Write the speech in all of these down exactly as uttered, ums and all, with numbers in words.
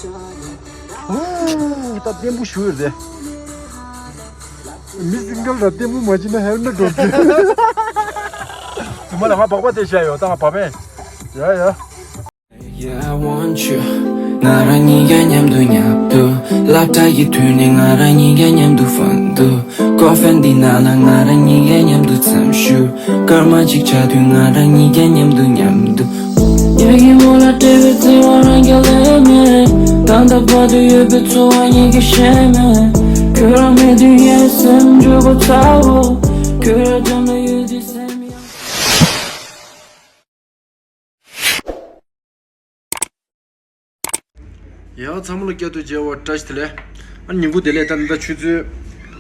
ཨོ། ད་ལྟད་མོ་ཞུ་ཡོད་རེད། མི་སིང་གལ་ར་ལྟད་མོ་མ་བྱིན་ན་ཧེ་ན་འགྲོ་གི། དུ་མ་ལ་ང་སྦག་སྦག་དེ་བཤད་ཡོད་ད་ང་བབ་པས། ཡ་ཡ། Yeah, I want you. ང་རང་གཉིས་ཀ་མཉམ་དུ་མཉམ་དུ། སློབ་གྲྭ་གི་དུས་ནས་ང་རང་གཉིས་ཀ་མཉམ་དུ་ཕན་ཐོགས། ཀོ་ཧྥེ་འདི་ནང་ལ་ང་རང་གཉིས་ཀ་མཉམ་དུ་འཚམས་ཞུ། སྐར་མ་གཅིག་ཆགས་དུས་ང་རང་གཉིས་ཀ་མཉམ་དུ་མཉམ་དུ། ཉལ་གྱི་མོ་ལ་སྤྲད་པའི་བརྩེ་བ་རང་རྒྱལ་ལས་མེད། ད་ལྟ་བར་དུ་ཡོད་པའི་འཚོ་བ་ཉིད་ཀྱིས་ཤེས་མེད། ཁྱོད་རང་མེད་དུས་ངའི་སེམས་འགྱུར་གོ་ཚ་བོ། ཁྱོད་རང་འགྲམ་ལ་ཡོད་དུས་སེམས་ཡང་། ཡང་ཚང་མ་ལ་བསྐྱར་དུ་མཇལ་བ་བཀྲ་ཤིས་བདེ་ལེགས། ཨ་ཉིན་གུང་བདེ་ལེགས། ད་ད་ཆུ་ཚོད་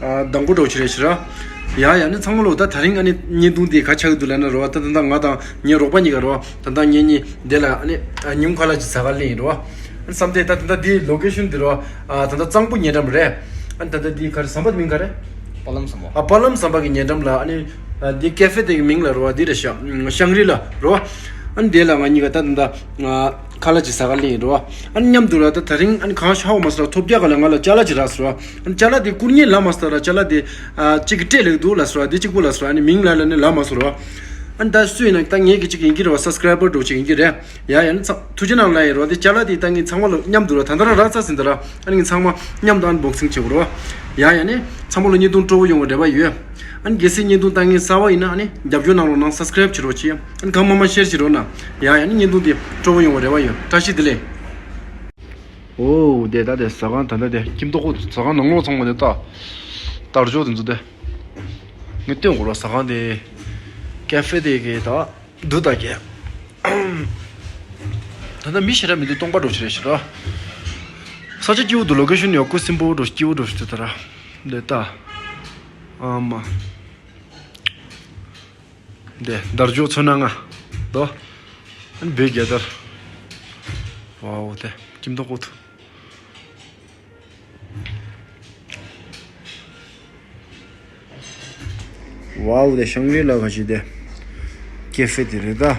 ཨ་དང་པོ་འགྲོ་ཆེ་རེད་ཤི་ར། ཡ་ཡ་ནི་ཚང་མ་ལོ་ད་ད་རིང་ཨ་ནི་བརྙན་ཐུང་འདི་ག་ཆགས་ཀྱི་འདུག་ལབ་ན་རོ། ད་ད་ད་ང་དང་ངའི་རོགས་པ་གཉིས་ཀ་རོ། ད་ད་ངེད་གཉིས་བདེ་ལ་ཨ་ནི་ཨ་ཉིན་གུང་ཁ་ལག་ཅིག་ཟ་ག་སླེབས་ཡིན་རོ། ཨ་ནི་བསམ་སྟེ་ད་ད་ད་འདི་ལོ་ཀེ་ཤོན་འདི་རོ། ཨ་ད་ད་གཙང་པོ་ཉེ་འགྲམ་རེད། ཨ་ནི་ད་ད་འདི་ག་རེ་ཟམ་པ་མིང་ག་རེ། པ་ལམ་ཟམ་པ། ཨ་པ་ལམ་ཟམ་པ་གི་ཉེ་འགྲམ་ལ་ཨ་ནི་ཨ་འདི་ཀེ་ཧྥེ་དེ་གི་མིང་ལ་རོ། ཨ་འདི་རེད་ཤག་ཤང་རི་ལ་རོ། ཨ་ནི་དེ་ལ་ང་གཉིས་ཀ་ད་ད་ད་ཨ་ཁ་ལག་ཅིག་ཟ་ག་སླེབས་ཡིན་རོ། ཨ་ནི་མཉམ་དུ་ལ་ད་ད་རིང་ཨ་ནི་གང་ཤ་བ་མ་ཟ་ར་ཐོབ་རྒྱག་ག་ལ་ང་ལ་ཅ་ལག་ཅིག་རག་སོང་རོ། ཨ་ནི་ཅ་ལག་དེ་བསྐུར་མཁན་ལ་མ་ཟ་ར་ཅ་ལག་དེ་ཨ་གཅིག་གི་སྤྲད་ལེགས་འདུག་ལ་སོང་ར། དེ་གཅིག་པོ་ལ་སོང་ར། ཨ་ནི་མིང་ལ་ལ་ནི་ལ་མ་སོང་རོ། ཨ་ནི་ད་སུ་ཡིན་ན་ད་ངེད་ཀྱི་གཅིག་ཡིན་གྱི་རེད་བ། སབ་སི་ཀ་རའི་བར་འགྲོ་གཅིག་ཡིན་གྱི་རེད། ཡ་ཡ་ནི་ཚ་ཐུགས་རྗེ་གནང་ལ་ཡིན་རོ། དེ་ཅ་ལག་དེ་ད་ངས་ཚང་མ་ལ་མཉམ་དུ་ར་ད་ད་ར་ར་ཚ་ཟིན་ད་ར། ཨ་ནི་ངས་ཚང་མ་མཉམ་དུ་ཨན་བོག་སིང་བྱེད་དགོས་རོ། ཡ་ཡ་ནི་ཚང་མ་ལ་བརྙན་ཐུང་སྤྲོ་བོ་ཡོང་བའི་རེ་བ་ཡོད། ཨ་ནི་གལ་སྲིད་བརྙན་ཐུང་ལྟ་མཁན་གསར་བ་ཡིན་ན་ཨ་ནི་རྒྱབ་སྐྱོར་གནང་རོགས་གནང་། སབ་སི་ཀ་རའིབ་བྱེད་རོགས་གྱིས། ཨ་ནི་གང་མང་མང་ཤེར་བྱེད་རོགས་གནང་། ཡ་ཡ་ནི་བརྙན་ཐུང་དེ་སྤྲོ་བོ་ཡོང་བའི་རེ་བ་ཡོད། བཀྲ་ཤིས་བདེ་ལེགས། ཨོ་དེ་ད་དེ་ཟ་ཁང་ད་ད་དེ་ཁྱིམ་ཐོག་ཁོ་ཟ་ཁང་ནང་ལོགས་ཚང་མ་དེ་ད་དར་ལྕོག་དེ་ཚོ་དེ་ངས་སྟོན་དགོས་རོ། ཟ་ཁང་དེ་ཀེ་ཧྥེ་དེ་གི་ད། འདུག་ད་གས། ད་ལྟ་མི་ཞེ་དྲག་མི་འདུག་སྟོང་པ་འགྲོ་ཆེ་རེད་ཤི་ར། ས་ཆ་སྐྱིད་པོ་འདུག་ལོ་ཀེ་ཤོན་ཡག་པོ་སིམ་པོ་འགྲོ་སྐྱིད་པོ་འགྲོ་ཤི་ད་ར། འདི་ལྟ། ཨ་མ། འདི་དར་ལྕོག་ཚོ་ན་ང་། དོ། ཨན་བེ་རྒྱ་དར། ཝའོ་དེ་ཁྱིམ་ཐོག་ཀོ་ཐུ། ཝའོ་དེ་ཤང་རི་ལ་ག་ཞིག་དེ། ཀེ་ཧྥེ་དེ་རེད་ད།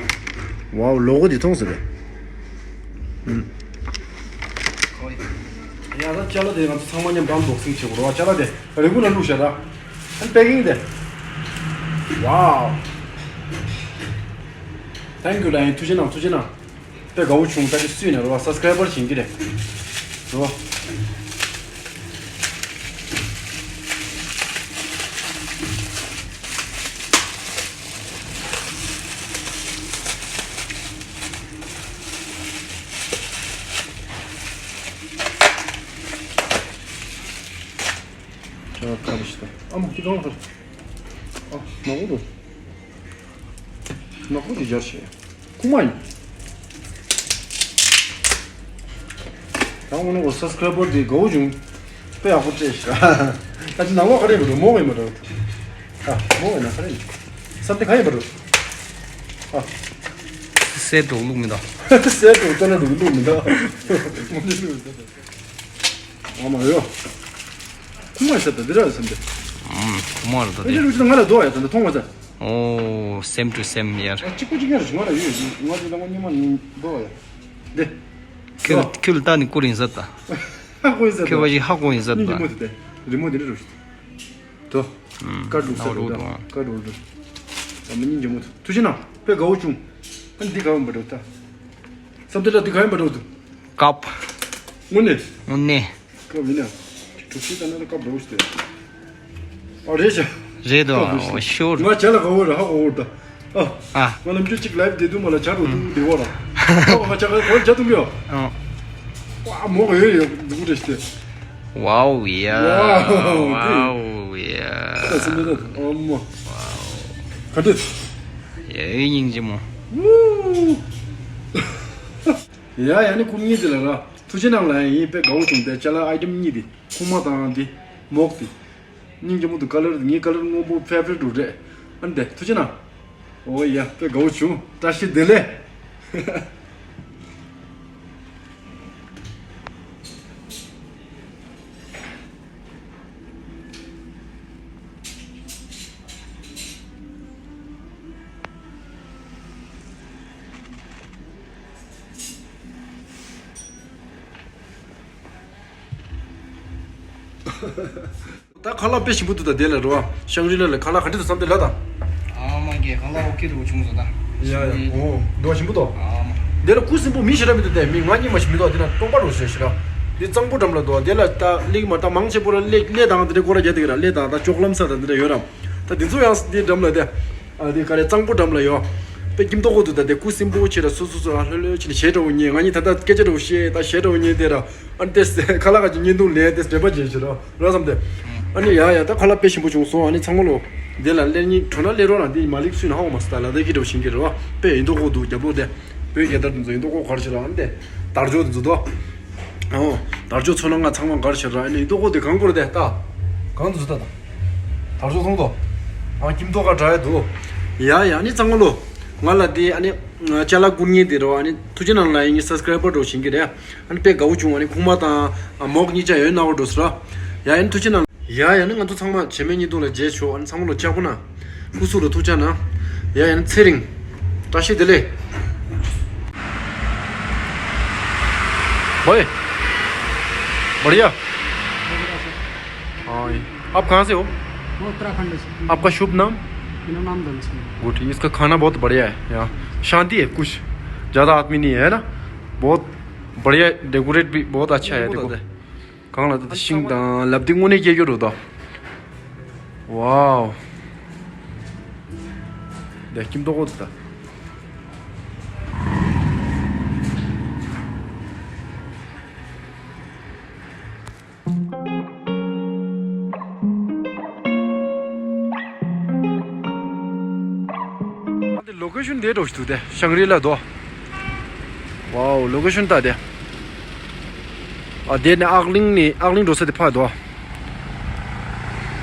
ཝའོ་ལོ་གོ་དེ་མཐོང་ཟེར་རེད། ཨུམ། ཡ་ད་ཅ་ལག་དེ་ང་ཚོ་ཚང་མ་མཉམ་དུ་ཨན་བོག་སིང་བྱེད་དགོས་རེད་བ། ཅ་ལག་དེ་རིང་པོ་ལ་བླུགས་བཞག་ད། ཨན་པེ་ཀིང་དེ། ཝའོ། ཐེང་ཀིའུ་ལ་ཡིན། ཐུགས་རྗེ་གནང་ཐུགས་རྗེ་གནང་། དཔེ་དགའ་བོ་བྱུང་། ད་ཅི་སུས་ནས་རོ་བ་སབ་སི་ཀ་རའི་བར་བྱིན་གྱི་རེད་རོ། ཁ་རི་ཤི་ད། ཨ་མ་ཁྱི་གང་ཁར། ཨ་མ་འོ་དོ། ནག་པོ་དེ་སྦྱར་བྱས། ཁུག་མ་ཡིན། ད་འོ་ན་འོ་སབ་སི་ཀ་རའི་བར་དེ་དགའ་བོ་བྱུང་། དཔེ་ཡག་པོ་སྤྲད་ཤག་ད་ནང་པ་ག་རེ་ཡིན་པ་འགྲོ། མོག་ཡིན་པ་འགྲོ། ཨ་མོག་ཡིན་ན་ག་རེ་ཡིན། སམ་དེ་ག་ཡིན་པ་འགྲོ། ཨ། སེ་འགྲོ་ལུགས་མི་འདུག་སེ་འགྲོ་ལྟ་ན་འགྲོ་གི་ལུགས་མི་འདུག་མོ་ནི་ལུགས་མི་འདུག་ཨ་མ་ཡོ། ཁུག་མ་ཡིན་ས་ད་འདི་ར་ཡོད་སམ་དེ། ཨུམ། ཁུག་མ་རེད་ད་དེ། འདི་རུ་ཅི་ང་ལ་འདུག་ཡ། ད་འདི་མཐོང་བ་ས། ཨོ། same to same here. ཨ་གཅིག་པོ་གཅིག་ཡར་ཞིག་ང་ལ་ཡོད་ཡོད། ང་དེ་ལ་ང་ཉི་མ་ཉིན་འདུག་ཡ། འདི། ཁྱོད་ཁྱོད་ལ་ལྟ་ནི་བསྐུར་ཡིན་ས་ད། ཧ་གོ་ཡིན་ས་ད། ཁྱོད་བ་ཞིག་ཧ་གོ་ཡིན་ས་ད། སྙིང་རྗེ་མོ་དེ་དེ། རི་མོ་དེ་འདྲ་རུ་ཞིག་དོ། ཀར་འདུག་ས་རུ་ད། ཀར་འདུག་འདུག་ད་མི་སྙིང་རྗེ་མོ་དེ། ཐུགས་རྗེ་གནང་། དཔེ་དགའ་བོ་བྱུང་། ཨ་འདི་ག་བ་འབར་འགྲོ་ད། ས་དེ་ལ་འདི་ག་བ་འབར་འགྲོ་འདུག་ཀབ། དངོས་གནས། དངོས་གནས། སྐབས་ཡིན་ན། གྲུབ་ཆེན་ལྟ་ན་ད་སྐབས་འགྲོ་ཞིག་དེ། ཨ་རེད་ཤག་རེད་དོ། ཨོ་ཤོར། ང་བྱ་ལ་ག་བོ་ར་ཧ་གོ་བོ་ད། ཨ། ཨ། ང་ལམ་རྒྱུ་གཅིག་ལའིབ་བསྡད་དུས་མ་ལ་བྱ་འགྲོ་དུས་བསྡད་བོ་ར། ཨ་ང་བྱ་ག་གོ་བྱ་དུས་ཡོ། ཨ། ཝ་མོ་ག་ཡོད་ཡོད་འདུག་རེད་ཤག་དེ། Wow, yeah. Wow, yeah. ད་སེམས་ད་ད་ཨོ་མོ། ག་དུས། ཡ་ཡི་སྙིང་རྗེ་མོ། ཡ་ཡ་ནི་ཁོང་གཉིས་དེ་ལ་ར། ཐུགས་རྗེ་གནང་ལ་ཡིན། དཔེ་དགའ་བོ་བྱུང་། དེ་ཅ་ལག་ཨའི་ཊེམ་གཉིས་དེ་ཁུག་མ་དང་དེ་མོག་དེ། སྙིང་རྗེ་མོ་འདུག་ཀ་ལར་ངའི་ཀ་ལར་སྔོན་པོ་ཕེ་ཝ་རི་ཊི་རེད། ཨ་ནི་དེ་ཐུགས་རྗེ་གནང་། ཨོ་ཡ་དཔེ་དགའ་བོ་བྱུང་། བཀྲ་ཤིས་བདེ་ལེགས། ད་ཁ་ལག་དཔེ་ཞིམ་པོ་འདུག་ད་དེ་ལ་རོ། ཤང་རི་ལ་ལ་ཁ་ལག་ག་འདྲ་འདུག་བསམ་དེ་ལ་ད། ཨ་མ་གི་ཁ་ལག་ཨོ་ཁེ་འདུག་བྱུང་སོང་ད། ཡ་ཡ་ཨོ་འདུག་ཞིམ་པོ་འདུག་ཨ་མ། དེ་ལ་ཁུ་སིམ་པོ་མི་ཞེ་དྲག་མི་འདུག་དེ་མི་ང་གཉིས་མ་ཞིག་མི་འདུག་དེ་ན་སྟོང་པ་རོ་ཞེ་ཞེ་ར། དེ་གཙང་པོ་འགྲམ་ལ་འདུག་དེ་ལ་ད་གླེགས་མ་ད་མང་ཆེ་པོ་ལ་གླེགས་གླེ་དང་དེ་འདྲ་སྐོར་ར་རྒྱ་དེ་གི་ར་གླེ་དང་ད་ཅོག་ལམ་ས་དང་དེ་འདྲ་ཡོད་ར། ད་དེ་ཚོ་ཡང་དེ་འགྲམ་ལ་དེ། ཨ་དེ་ག་རེ་གཙང་པོ་འགྲམ་ལ་ཡོད། དཔེ་སྐྱིད་མདོག་ཁ་འདུག་ད་དེ་ཁུ་སིམ་པོ་ཆེ་ར་སོ་སོ་སོ་ཨ་ལྷོད་ལྷོད་ཆེ་ནས་གཞས་འདྲ་བོ་ཉན་ང་གཉིས་ད་ད་སྐད་ཆ་འདྲ་བོ་བཤད་ད་གཞས་འདྲ་བོ་ཉན་དེ་ར། ཨ་ནི་དེ་ཁ་ལག་ག་ཅིག་བརྙན་ཐུང་ལེན་དེ་འགྲེལ་པ་བྱེད་ཤི་རོགས་ར་བསམ་སྟེ། ཨ་ནི་ཡ་ཡ་ད་ཁ་ལག་དཔེ་ཞིམ་པོ་བྱུང་སོང་ཨ་ནི་ཚང་མ་ལོ། དེ་ལ་སླེབས་ཉིན་གྲོ་ན་སླེབས་རོགས་ལ་འདི་མ་ལིག་སུས་ན་ཧ་གོ་མ་སོང་ད་ལ་དེ་གི་འགྲོ་བཞིན་གི་རེད་བ། དཔེ་ཡིན་མདོག་ཁ་འདུག་རྒྱབ་ལོགས་དེ། དཔེ་རྒྱལ་དར་དེ་ཚོ་ཡིན་མདོག་ཁ་གར་ཤི་ར་ཨ་ནི་དེ། དར་ལྕོག་དེ་ཚོ་དོ། ཨོ། དར་ལྕོག་ཚོ་ན་ང་ཚང་མ་གར་ཤི་ར་ཨ་ནི་ཡིན་མདོག་ཁ་དེ་གང་དགོས་རེད་དེ་ད། གང་དུ་ཚོ་ད་ད། དར་ལྕོག་མཐོང་དོ། ཨ་སྐྱིད་མདོག་ཁ་དྲ་ཡ་འདུག་ཡ་ཡ་ཨ་ནི་ཚང་མ་ལོ། ང་ལ་དེ་ཨ་ནི། ཅ་ལག་བསྐུར་མཁན་དེ་རོ་ཨ་ནི་ཐུགས་རྗེ་གནང་ལ་ཡིན་ངའི་སབ་སི་ཀ་རའི་བར་འགྲོ་བཞིན་གི་རེད། ཨ་ནི་དཔེ་དགའ་བོ་བྱུང་ཨ་ནི་ཁུག་མ་དང་མོག་གཉིས་ཆ་ཡོད་ན་འོ་འགྲོ་སོ་ར། ཡ་ཡ་ནི་ཐུགས་རྗེ་གནང་། ཡ་ཡ་ནི་ང་ཚོ་ཚང་མ་བྱེ་མའི་བརྙན་ཐུང་ལ་མཇལ་ཆོག་ཨ་ནི་ཚང་མ་ལོ་ལྕགས་པོ་ན། སྐུ་གཟུགས་ལ་ཐུགས་རྗེ་གནང་། ཡ་ཡ་ནི་ཚེ་རིང་། བཀྲ་ཤིས་བདེ་ལེགས། भाई। बढ़िया। हाँ। आप कहाँ से हो? मैं उत्तराखंड से। आपका शुभ नाम? मेरा नाम धन सिंह है। गुड। इसका खाना बहुत बढ़िया है यहाँ। शांति है कुछ। ज़्यादा आदमी नहीं है ना। बहुत बढ़िया। डेकोरेट भी बहुत अच्छा है। देखो। གང་ལ་ད་ཤིང་དང་ལབ་དེ་དངོས་གནས་སྐྱེ་རྒྱུ་རུ་ད། ཝའོ། དེ་སྐྱིད་མདོག་ཁ་འདུག་ད། ལོ་ཀེ་ཤོན་དེ་འགྲོ་ཞིག་འདུག་དེ་ཤང་རི་ལ་དོ། ཝའོ་ལོ་ཀེ་ཤོན་ད་དེ། ཨ་དེ་ནས་ཨག་གླིང་ནས་ཨག་གླིང་འགྲོ་ས་དེ་ཕ་དོ།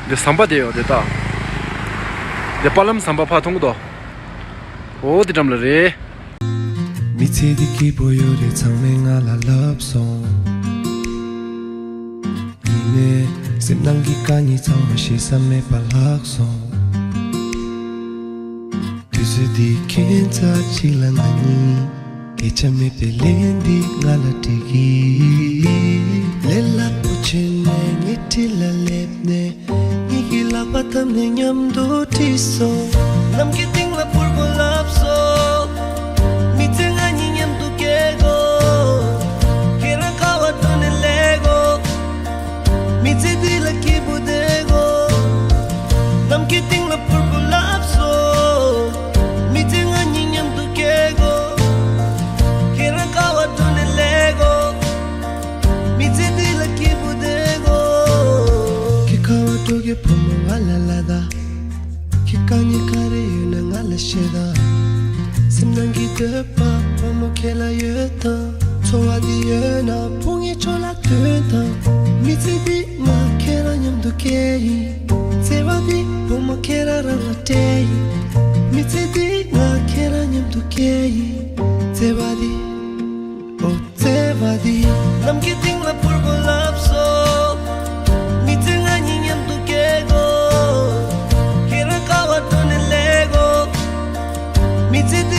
དེ་ཟམ་པ་དེ་ཡོད་དེ་ད། དེ་པ་ལམ་ཟམ་པ་ཕ་མཐོང་གི་དོ། ཨོ་དེ་འགྲམ་ལ་རེད། མི་ཚེ་འདི་སྐྱིད་པོ་ཡོད་རེད་ཚང་མས་ང་ལ་ལབ་སོང་། ཡིན་ནའི་སེམས་ནང་གི་དཀའ་ངལ་ཚང་མ་ཤེས་ས་མེད་པ་ལྷག་སོང་། དུས་ཚོད་འདི་ཁྱད་མཚར་ཅིག་ལ་ང་གཉིས། སྐད་ཆ་མེད་པའི་ལན་འདི་ང་ལ་འདྲི་གི། ལས་སླ་པོ་བྱས་ནས་ཉལ་ཁྲི་ལ་སླེབས་ནས། ངེད་ཀྱི་ལག་པ་བརྡབས་ནས་མཉམ་དུ་ཁྲིད་སོང་། ནམ་མཁའི་སྟེང་ལ་འཕུར་དགོས་ལབ་སོང་། མི་ཚེ་ང་གཉིས་མཉམ་དུ་སྐྱེལ་དགོས། ཁྱེད་རང་ཁ་བ་བཀྲུས་ནས་སླེབས་དགོས། མི་ཚེ་འདི་ལ་སྐྱིད་པོ་བསྡད་དགོས། ནམ་མཁའི་སྟེང་ལ་འཕུར་དགོས་ལབ་སོང་། མི་ཚེ་ང་གཉིས་མཉམ་དུ་སྐྱེལ་དགོས། ཁྱེད་རང་ཁ་བ་བཀྲུས་ནས་སླེབས་དགོས། མི་ཚེ་འདི་ལ་སྐྱིད་པོ་བསྡད་དགོས། ཁྱེད་ཁ་བ་བཀྲུས་ཀྱི་བུ་མོ་ང་ལ་ལབ་དང་། ཁྱེད་དཀའ་ངལ་ག་རེ་ཡོད་ན་ང་ལ་བཤད་དང་། སེམས་ནང་གི་འདོད་པ་བུ་མོ་ཁྱེད་ལ་ཡོད་དང་། འཚོ་བ་འདི་ཡོད་ན་ཕུང་ངེ་ཆོ་ལ་སྟོན་དང་། མི་ཚེ་འདི་ང་ཁྱེད་རང་མཉམ་དུ་སྐྱེལ་ཡིན། བརྩེ་བ་འདི་བུ་མོ་ཁྱེད་རང་རང་ལ་སྤྲད་ཡིན། མི་ཚེ་འདི་ང་ཁྱེད་རང་མཉམ་དུ་སྐྱེལ་ཡིན། བརྩེ་བ་འདི། ཨོ་བརྩེ་བ་འདི། ནམ་མཁའི་སྟེང་ལ་འཕུར་དགོས་ལབ་སོང་། མི་ཚེ་ང་གཉིས་མཉམ་དུ་སྐྱེལ་དགོས། ཁྱེད་རང་ཁ་བ་བཀྲུས་ནས་སླེབས་དགོས། མི་ཚེ་འདི།